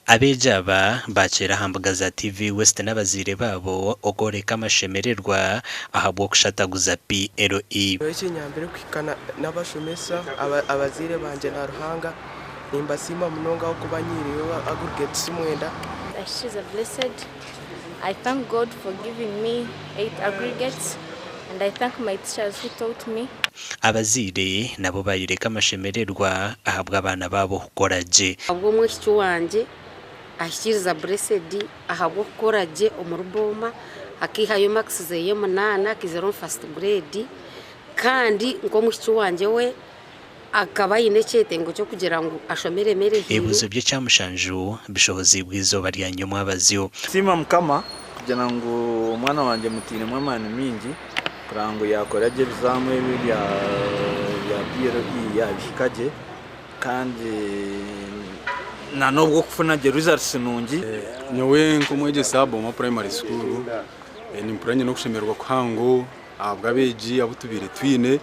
Abeegi aba baakyera aha mbuga za TV West n'abazaire baabo okworeka amashemererwa ahabw'okushataguza PLE. Nyowe ekinyambire kuhika n'abashomesa, abazaire bangye na Ruhanga, nimbasiima munonga ahabw'okuba nyihireyo aggregates mwenda. She's a blessed, I thank God for giving me 8 aggregates and I thank my teachers who taught me. Abazaire nabo baayoreka amashemererwa ahabw'abaana baabo kukora gye. Ahabw'omwishiki wangye ahikiiriza Blessed ahabw'okukora gye omuri Booma akaihayo marks zeye munaana akaizira omu first grade kandi nk'omwishiki wangye we akaba aine ekyetengo ky'okugira ngu ashomere Maryhill. Ebibuuzo by'ekyamushanju bishohoziibwe eizooba rya nyomwabazyo. Nsiima Mukama kugira ngu omwana wangye mutairemu amaani maingi kureba ngu yakora gye ebizaamu ebi ebya PLE yabihika gye kandi na n'obw'okufuna gye results nungi. Nyowe nk'omwegyesa aha Boma Primary School nimpurira nyine okushemererwa kuhango ahabw'abeegi abu tubaire twine.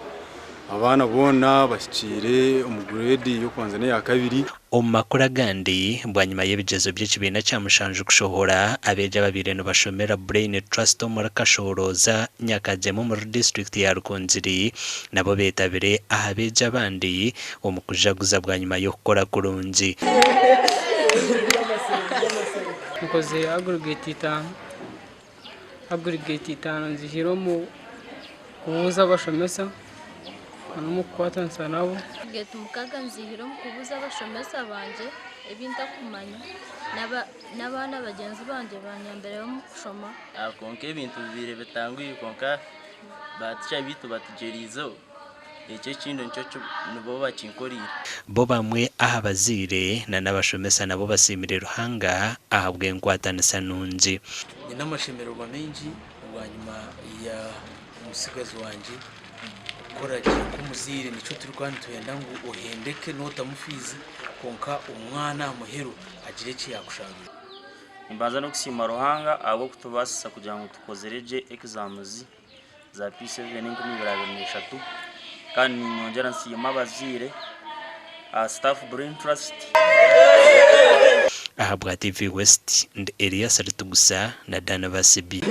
Abaana boona bahikiire omu grade y'okubanza n'eyakabiri. Omu makuru agandi, bwanyima y'ebigyezo by'ekibiina kya mushanju kushohora, abeegi ababaire nibashomera Brain Trust omuri Kashoorooza, Nyakagyema omuri disiturikiti ya Rukungiri nabo beetabire aha beegi abandi omu kujaguza bwanyima y'okukora kurungi. Nkozire aggregate itaano, aggregate itaano nzihire omu kubuuza abashomesa n'omu kukwatanisa nabo. Aggregate mukaaga nzihire omu kubuuza abashomesa bangye ebi ntakumanya n'abaana bagyenzi bangye banyambireho omu kushoma. Kwonka ebintu bibaire bitanguhi kwonka ba ticha baitu batugyeriizeho. Ekyo ekindi nikyo nibo bakinkoreire. Bo bamwe aha bazaire na n'abashomesa nabo basiimire Ruhanga ahabw'enkwatanisa nungi. Nyine amashemererwa maingi bwanyima ya omutsigazi wangye kukora gye nk'omuzaire nikyo turikuba nitwenda ngu ohendeke notamu fiizi kwonka omwana aha muheru agire eki yakusharura. Nimbanza n'okusiima Ruhanga ahabw'okutubaasisa kugira ngu tukozire gye exams za P7 2023 kandi ninyongyera nsiima abazaire, staff Brain Trust. Ahabwa TV West, ndi Elias Ritugusa na Dan Basibi.